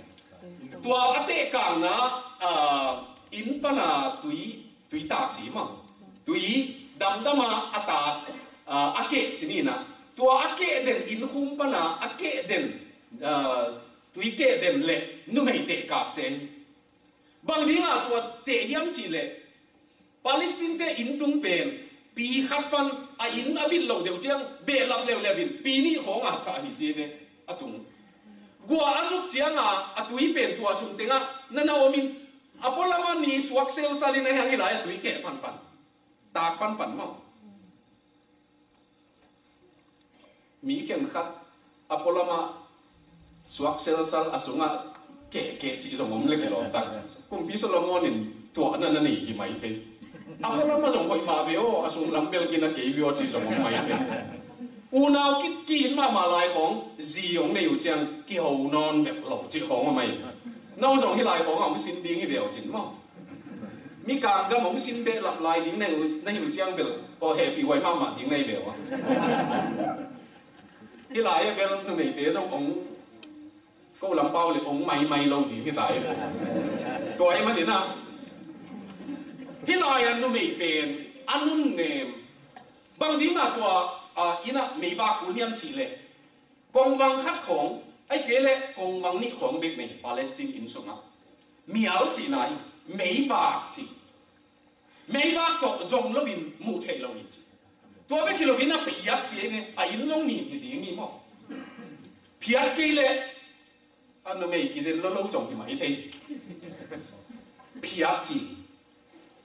Tua a tehkakna, ah, inn pana tui, tui tak ci maw, tui damdam a a tak, ah, a keh ci ni in ah, tua a keh den, inn khum pana a keh den, ah, tui keh den le numei tehkak se hi. Bang dingah tua teh hiam cih leh, Palestine-te inn tung pen pi khat pan a inn a bit loh deuh ciang behlap leuleu in pi nih khawng a sah hi ci ve, a tung. Gua a zuk cianga a tui pen tua sung tengah na na omin, a pualam a ni suak selsal in a hiang hi lai a tui keh panpan, tak panpan maw. Mi khenkhat a pualam a suak selsal, a sungah kehkeh cih zong om leh kilawm tak. Kumpi Solomon in tuahna na nei hi mai thei. A pualam a zong hoih mah ve aw, a sung lam bel gina kei ve aw cih zong om mai thei. Unau ki, ki-it mahmah lai khawng zi hong nei uh ciang kiho nawn bek lo cih khawng om mai. No zong hih lai khawng a hong sin ding hi ve uh cin maw? Mikang gam hong sin behlap lai ding na hi uh, na hi uh ciang bel aw hehpih huai mahmah ding na hi ve uh a. Hih lai ah bel numeite zong hong ko lam pau le hong maimai lo ding hi ta hi ve. Tua ahih manin ah hih lai ah numei pen a nunnem bang ding a tua, a, inn ah meivak kul hiam cih leh kongvang khat khawng, ahih kei leh kongvang nih khawng bek nei Palestine inn sungah. Mial cihna hi, meivak cih. Meivak tawh zong loin muh theih lo hi ci. Tua bek hi loin a phiat ci hi nge, a inn zong nin hi ding hi maw? Phiat kei leh a numei kizen lo lo zong hi mah hi thei. Phiat ci.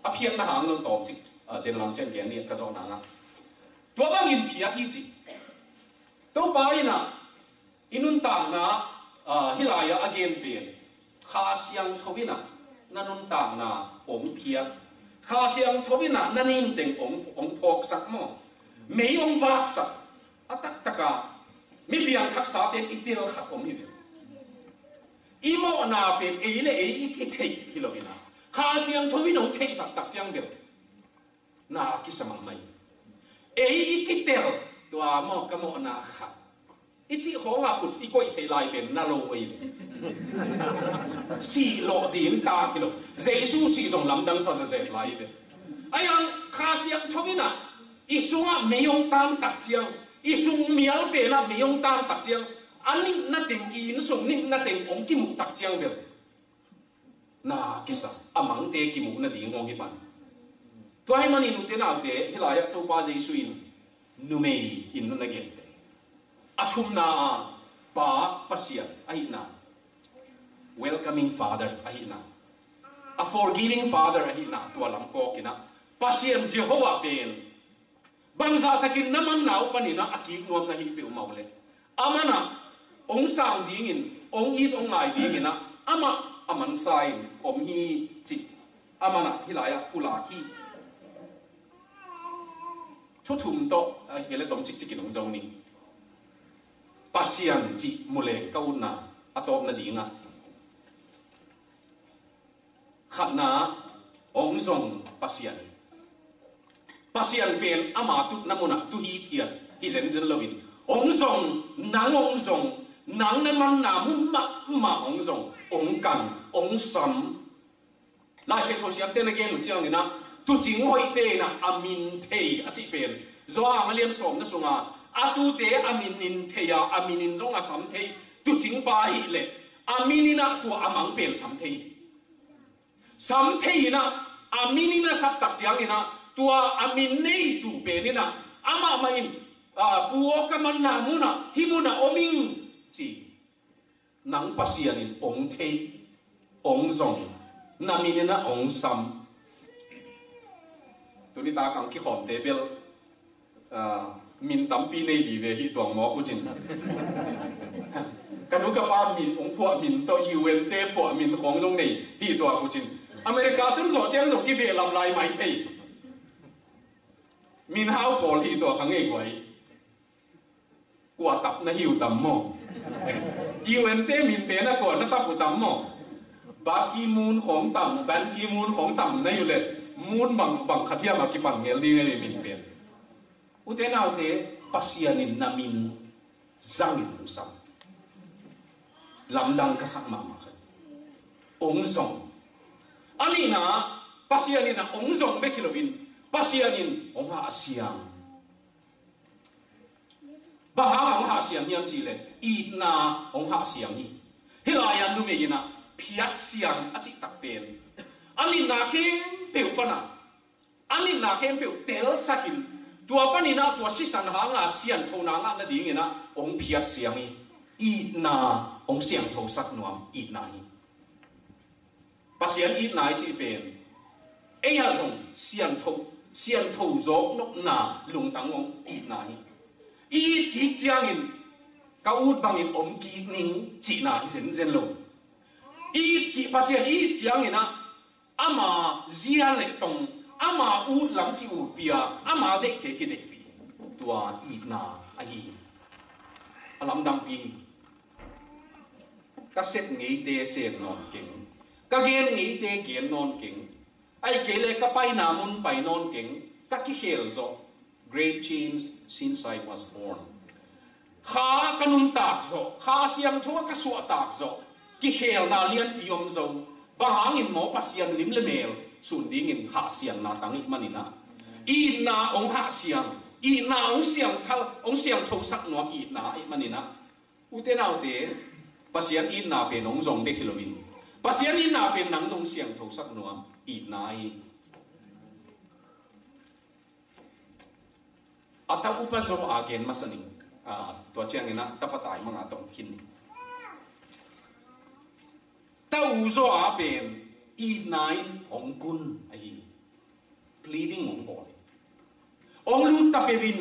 A phiatna hang zong tawm cik, a, den lam ciang gen ni ka zawh nang a. Tua bangin phiat hi ci. Topa in ah i nuntakna, a, hih lai ah a gen pen Kha Siangtho in ah na nuntakna hong phiat. Kha Siangtho in ah na nin teng hong, hong phawksak maw? Mei hong vaksak. A taktak a mi piangthaksa ten i tel khat om hi ve. I mawhna pen ei le ei i kitheih hi lo in ah Kha Siangtho in hong theihsak tak ciang bel na kisa mahmah hi. Ei i kitel, tua maw ka mawhna khat i cih khawng a khut i koih theih lai pen na lo hi. Sih lawh ding tak hi lo. Jesu sih zong lamdang sa zezet lai hi ve. Ahi hang Kha Siangtho in ah i sungah mei hong tang tak ciang, i sung mial pen ah mei hong tang tak ciang, a nihna teng, i inn sung nihna teng hong kimuh tak ciang bel na kisa, a mangte kimuh nading hong hi pan. Tua ahih manin ute naute, hih lai ah Topa Jesu in numei in na gente. A thumna ah Pa Pasian ahihna, welcoming Father ahihna, a forgiving Father ahihna, tua lam kawk in ah Pasian Jehovah pen bangzah takin na manna uh panin ah a kik nuam na hi peuhmah uh leh, amah in ah hong sang dingin, hong it hong ngai dingin ah amah a mansa in om hi cih amah in ah hih lai ah pulak hi. Thu thum tawh, a, hi le tom cikcik in hong zo ni. Pasian cih mu leng ka utna a tawpna ding ah, khatna, hong zong Pasian. Pasian pen ama tutna mun ah tu hithiat hi zenzen loin hong zong, nang hong zong, nang na manna mun mahmah hong zong, hong kan, hong sam. Lai Siangtho siamte na gen uh ciangin ah, tuucing hoihte in ah a min thei a cih pen Johan a lian sawmna sungah a tuute a min in thei a, a min in zong a sam thei tuucing pa ahih leh a min in ah tua a mang pen sam thei hi. Sam thei in ah, a min in a sak tak ciangin ah, tua a min neitu pen in ah, amah mah in, a, pu aw ka manna mun ah, hih mun ah om ing ci. Nang Pasian in hong thei, hong zong, na min in ah hong sam. Tuni tak hong kikhawmte bel, a, min tampi nei vive hi tuang mawk uh cin. Ka nu ka pa min hong phuah min tawh U N te phuah min khawng zong nei hi tuak uh cin. America tun zawh ciang zong kibehlap lai mai thei. Min hau pawl hi tuak kha ngei guai. Kua tap na hi uh tam maw? U N te min pen a kua na tap uh tam maw? Ban Ki Moon khawng tam, Ban Ki Moon khawng tam na hi uh leh, Moon bang, bang khat hiam a kipan ngel ding a hi min pen. Ute naute, Pasian in na min zangin hong sam. Lamdang ka sak mahmah khat. Hong zong. A nihna, Pasian in ah hong zong bek hi loin, Pasian in hong hahsiang. Bang hang a hong hahsiang hiam cih leh, itna hong hahsiang hi. Hih lai-ah numei in ah phiatsiang a cih tak pen, a nitna khempeuh pan a, a nitna khempeuh telsakin, tua panin ah tua sisan hanga sianthona ngah nadingin ah hong phiatsiang hi. Itna hong siangthosak nuam itna hi. Pasian itna i cih pen, ei ah zong siantho, siantho zawk nopna lungtang hong itna hi. I it kik ciangin ka ut bangin om kik ning cihna hi zenzen lo. I it kik, Pasian i it ciangin ah ama zia le tong, ama ut lam ki-utpih a, ama deihte kideihpih. Tua itna ahi hi. A lamdangpi hi. Ka sep ngeite sem nawn keng, ka gen ngeite gen nawn keng, ahih kei leh ka paina mun pai nawn keng, ka kikhel zawh. Great change since I was born. Kha ka nuntak zawh, Kha Siangtho ka suahtak zawh, kikhelna lianpi om zo. Bang hangin maw? Pasian lim le mel sun dingin hahsianna tang ih manin ah, itna hong hahsiang, itna hong siangthal, hong siangthosak nuam itna ih manin ah, ute naute, Pasian itna pen hong zong bek hi loin, Pasian itna pen nang zong siangthosak nuam itna hi. A ta upa zaw a gen masa ning, a, tua ciangin ah tapa taimang a tong khin ni. Ta u zaw a pen itna in hong kun ahi. Pleading hong bawl hi. Hong lut ta peuh in,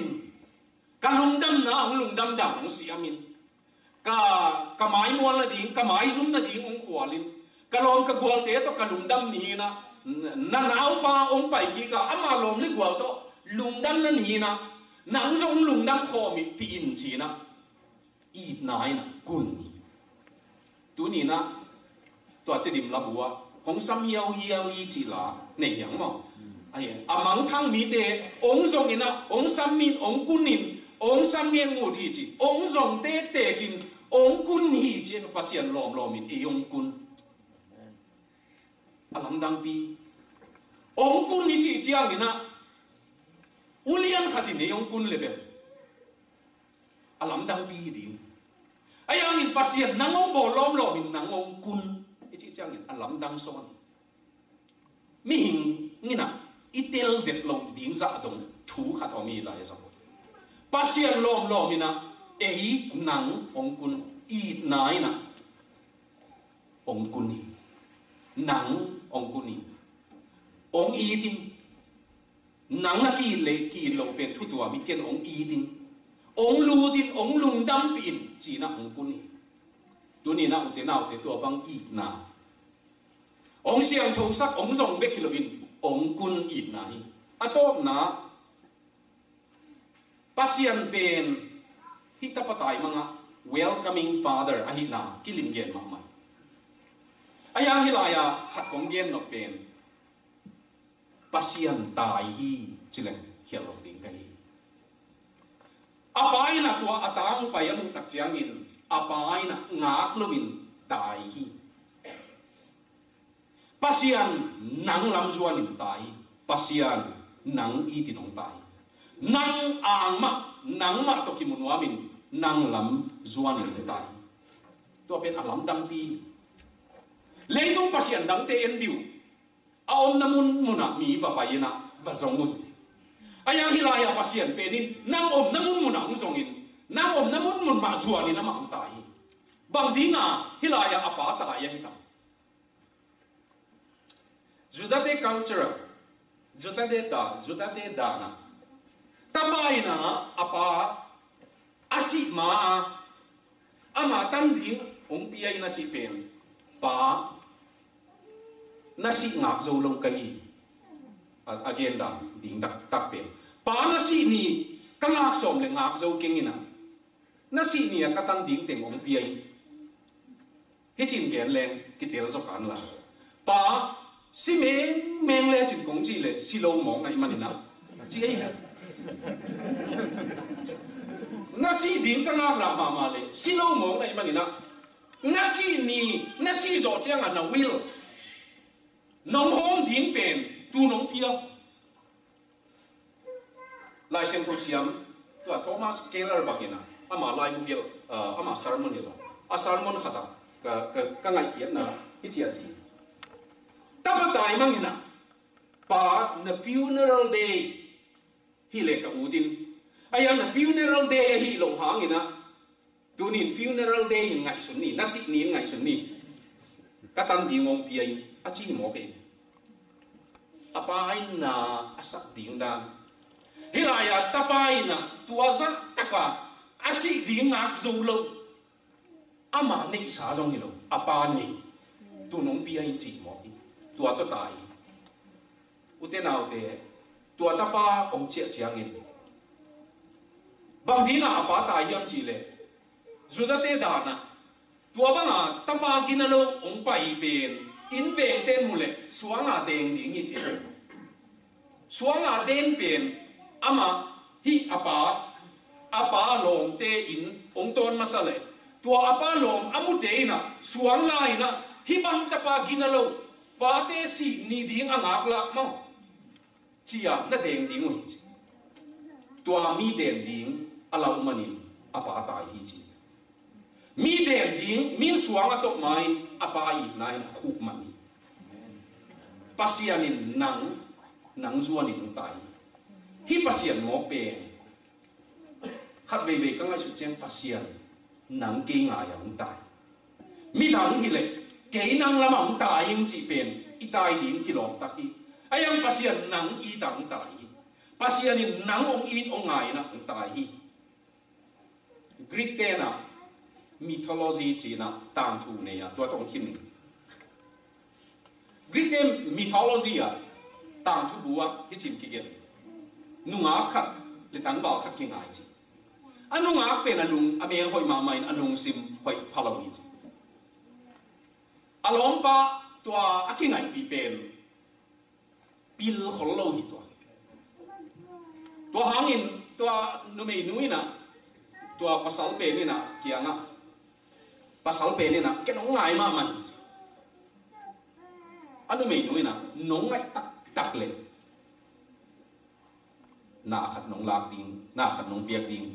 ka lungdamna hong lungdam dan hong siam in, ka, ka maimual nading, ka maizum nading hong khual in, ka lawm ka gualte tawh ka lungdam ni in ah, na, na naupa hong pai kik a, ama lawm le gual tawh lungdam na ni in ah, nang zong lungdam khawm ih pi in ci in ah, itna in ah kun hi. Tuni in ah, tua Tedim labu ah hong sam hiauhiau hi cih la nei hiang maw? Ahi, a mangthang mite hong zong in ah, hong sam in, hong kun in, hong sam ngen ngut hi ci, hong zong tektek in, hong kun hi ci, Pasian lawmlawm in ei hong kun. A lamdangpi. Hong kun hi cih ciangin ah, ulian khat in ei hong kun le bel a lamdangpi hi ding. Ahi hangin Pasian nang hong bawl lawmlawm in nang hong kun i cih ciangin a lamdang sawn. Mihing in ah i tel vet loh ding zah dong thu khat om hi lai zong, Pasian lawmlawm in ah ei nang hong kun, itna in ah hong kun hi. Nang hong kun hi. Hong it in. Nang na ki-it le ki-it loh pen thu tuam hi, ken hong it in, hong lut in, hong lungdampih in ci-in ah hong kun hi. Tuni in ah ute naute, tua bang itna, hong siangthosak, hong zong bek hi loin hong kun itna hi. A tawpna, Pasian pen hih tapa taimang ah welcoming Father ahihna kilim gen mahmah hi. Ahi hang hih lai-ah khat kong gen nop pen, Pasian tai hi ci leng khial lo ding ka hi. A pa in ah tua a ta hong pai a muh tak ciangin a pa in ah ngak loin tai hi. Pasian nang lam zuanin tai hi. Pasian nang itin hong tai hi. Nang angmah, nangmah tawh kimu nuamin nang lam zuanin hong tai hi. Tua pen a lamdangpi hi. Leitung pasian dangte en dih uh. A omna munmunah mi va pai in ah va zong un. Ahi hang hih lai-ah Pasian pen in nang omna munmunah hong zongin, nang omna munmun mah zuanin amah hong tai hi. Bang dinga hih lai-ah a pa tai ahi tam? Judate culture, Judate da, Judate dahna, tapa in ah a pa a sih ma-a, ama tan ding hong pia in a cih pen, pa, na sih ngak zo lo ka hi. A, a gen dan ding taktak pen, pa, na sih ni ka ngak sawm le ngak zo keng in ah, na sih ni-a ka tan ding teng hong pia in. Hih cin gen leng kitel zaw kan la. Pa, si mengmeng le cin kong cih leh si lo mawk na hih manin ah, ci ei. Na sih ding ka ngaklah mahmah leh si lo mawk na hih manin ah, na sih ni, na sih zawh ciangah na will, nong hawm ding pen tu nong pia. Lai Siangtho siam, tua Thomas Keller bangin ah, ama laibu gelh, ah, ama sermon hi zaw. A sermon khatah ka, ka, ka ngaihkhiatna hih ci a ci. Tapa taimang in ah, pa, na funeral day hi leh ka ut in, ahi hang na funeral day ahih loh hangin ah, tuni in funeral day in ngaihsun ni, na sih ni in ngaihsun ni. Ka tan ding hong pia in, a ci mawk hi. A pa in na a sak ding dan. Hih lai-ah tapa in ah tua zah takah a sih ding ngak zo lo. Ama neihsa zong hi lo, a pa nei. Tu nong pia in ci mawk hi. Tua tawh tai hi. Ute naute, tua tapa hong ciah ciangin, bang dinga a pa tai hiam cih leh, Judate dan ah, Tua banga tapa gina lo hong pai pen inn vengte'n mu leh suanga deng ding hi ci. Suanga den pen amah hih a pa, a pa lawmte in hong tawn masa leh, tua a pa lawm a mute in ah suang lai in ah, hih bang tapa gina lo, pate sih ni ding a ngaklah maw, ci-a na deng ding uh hi ci. Tua mi den ding a lau manin a pa tai hi ci. Mi den ding, min suang a tawh ma-in a pa itna in a khuk man hi. Pasian in nang, nang zuanin hong tai hi. Hih Pasian mawk pen, khat veivei ka ngaihsut ciang Pasian nang kei ngai-a hong tai. Midang hileh kei nang lamah hong tai ing cih pen i tai ding kilawm tak hi. Ahi hang Pasian nang it-a hong tai hi. Pasian in nang hong it hong ngai-in ah hong tai hi. Greek te'n ah mythology ci-in ah tangthu nei a, tua tawh hong khin ning. Greek te'n mythology ah tangthu bu ah hih cin kigen. Nungak khat le tangval khat kingai ci. A nungak pen a lung, a mel hoih mahmah in a lungsim hoih pha lo hi ci. A lawmpa tua a kingaihpih pen pil khol lo hi tua. Tua hangin tua numeinu in ah, tua pasal pen in ah kiangah, pasal pen in ah, ken hong ngai mahmah hi ci. A numeinu in ah, nong ngaih taktak leh na khat nong lak ding, na khat nong piak ding.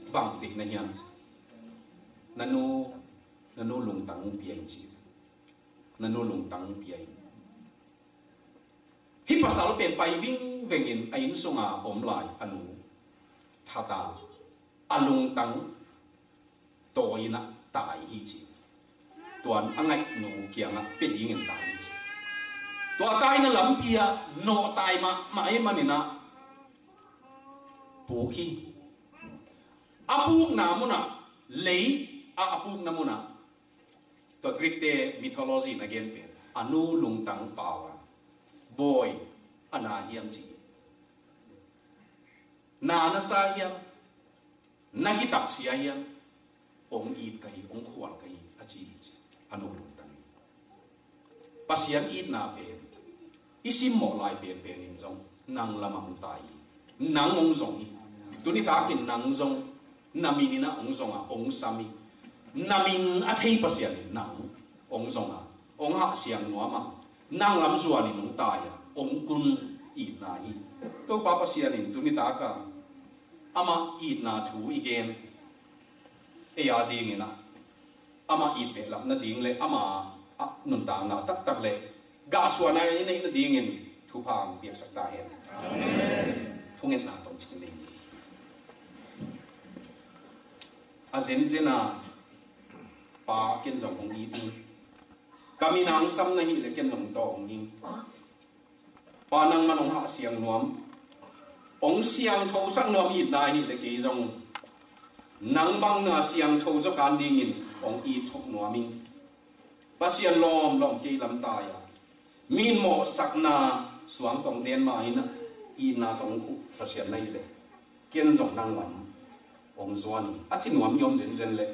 Bang deih na hiam? Na nu, na nu lungtang hong pia in ci. Na nu lungtang hong pia in. Hih pasal pen pai vingvengin a inn sunga om lai a nu that a, a lungtang tawi-in ah tai hi ci. Tuan a ngaihnu kiangah pia dingin tai hi ci. Tua taina lampi ah nawh tai mahmah ahih manin ah puk hi. A pukna munah, lei a a pukna munah, tua Greek-te mythology na gen pen, a nu lungtang pau a, bawi, a na hiam ci. Na na sa hiam? Na kitaksia hiam? Hong it ka hi, hong khual ka hi, a ci hi ci. A nu lungtang hi. Pasian itna pen i simmawh lai penpen in zong nang lamah hong tai hi. Nang hong zong hi. Tuni takin nang zong, na min in ah hong zong a, hong sam hi. Na min a thei Pasian in nang hong zong a, hong hahsiang nuam a, nang lam zuanin hong tai a, hong kun itna hi. Topa Pasian in tuni taka amah itna thu i gen, ei a dingin ah, amah it behlap nading le ama a nuntakna taktak le gahsuahna i neih nadingin thupha hong piaksak ta hen. Amen. Thungetna tawmcik ni. A zenzen a, Pa, ken zong hong it ing. Ka min a hong sam na hih leh ken zong tawh hong ing. Pa, nangman hong hahsiang nuam, hong siangthosak nuam itna hi leh kei zong nang bang na siangtho zaw kan dingin hong it thuk nuam ing. Pasian lawmlawm kei lam tai a, min mawhsakna suang tawh den mah in ah, itna tawh khuh Pasian na hih leh ken zong nang lam hong zuan ing, a ci nuam i om zenzen leh,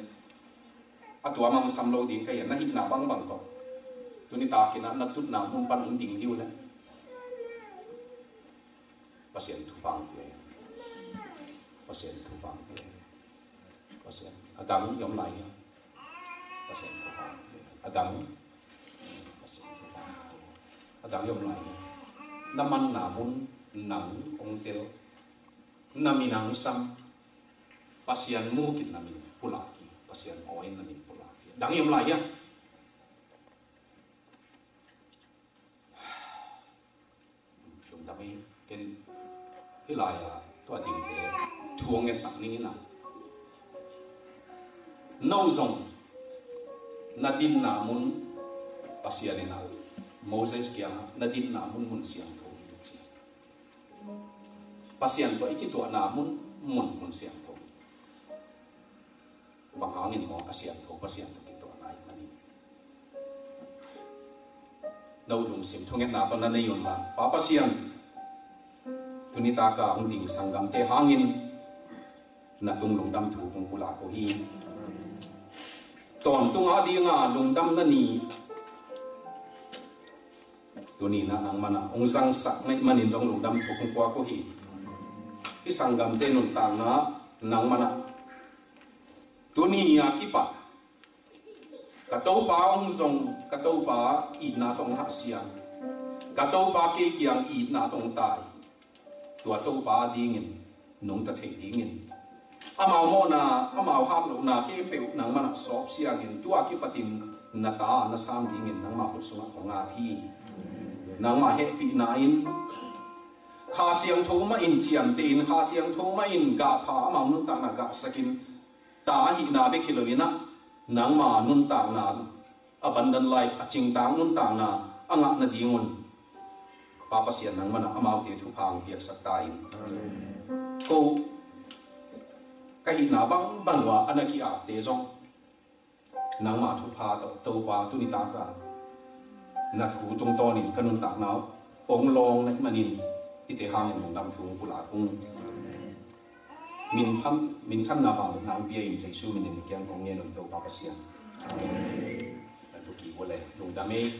a tuam a hong sam lo ding ka hi a, na hihna bangbang tawh tuni takin ah na tutna mun pan hong ding ding uh leh, Pasian thupha hong pia hi. Pasian thupha hong pia hi. Pasian, a dang i om lai hi. Pasian thupha hong pia hi. A dang, Pasian thupha hong pia hi. A dang i om lai hi. Na manna mun nang hong tel. Na min a hong sam. Pasian muk in na min pulak hi. Pasian aw in na min pulak hi. Dang i om lai hi. Lungdam hi. Ken hih lai-a tua dingte thu hong ngetsak ning in ah, no zong na dinna mun, Pasian in ah Moses kiangah, na dinna mun mun siangtho hi ci. Pasian tawh i kituahna mun, mun, mun siangtho hi. Bang hangin maw? A siangtho Pasian tawh kituahna ahih manin. No lungsim thungetna tawh na nei un la, Pa Pasian, tuni taka hong ding sanggamte hangin na tung lungdam thu kong pulak uh hi. Tawntung a dinga lungdamna ni tuni-in ah nangmah in ah hong zangsak na hih manin zong lungdam thu kong puak uh hi. Hih sanggamte nuntakna nangmah in ah tuni a kipat ka Topa hong zong, ka Topa itna tawh hong hahsia, ka Topa kei kiang itna tawh hong tai, tua Topa dingin nungta thei dingin, amau mawhna, amau hatlohna khempeuh nangmah in ah sawp siangin, tua kipatin na ta na sang dingin nangmah khut sungah kong ap hi. Nangmah hehpihna in Kha Siangtho mah in ciamteh in, Kha Siangtho mah in gahpha, amau nuntakna gahsakin, ta ahihna bek hi loin ah nangma nuntakna, abundant life, a cingtang nuntakna a ngah nadingun Pa Pasian nangmah in ah amaute thupha hong piaksak ta in. Ko ka hihna bangbang uh a na ki-apte zong nangma thupha tawh Topa tuni tak a na thu tungtawnin ka nuntakna uh hong lawng na hih manin hihte hangin lungdam thu hong pulak ung. Min phan, minthanna, vangliatna hong pia in Jesu min in na kiang kong ngen uh hi Topa Pasian. Amen. Na thu kik uh le, lungdam ei.